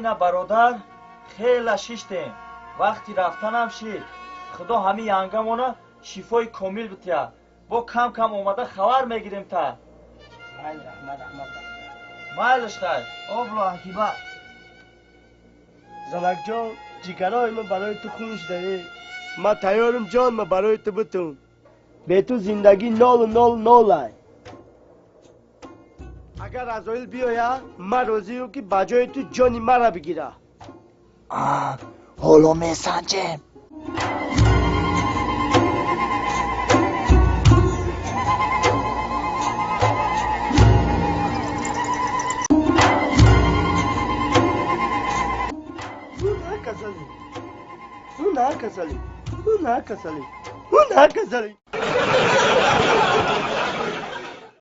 Ина бародар, хела шиштем. Вақти рафтанам шид. Худо ҳами янгамона шифои комил бития. Бо кам-кам омада хабар мегирем та. Майли, раҳмат, раҳмат. Майлиш хайр. Обло акибат. Занакҷон, ҷигарои ман барои ту хун шудаe. Ман тайёрам ҷонма барои ту битун. Бе ту зиндагӣ нолу нол нолай. Агар Азоил биёяд, ман розиюм ки ба ҷои ту ҷони маро бигира. Ҳоло месанҷем. Касали. На касали. На касали. На касали.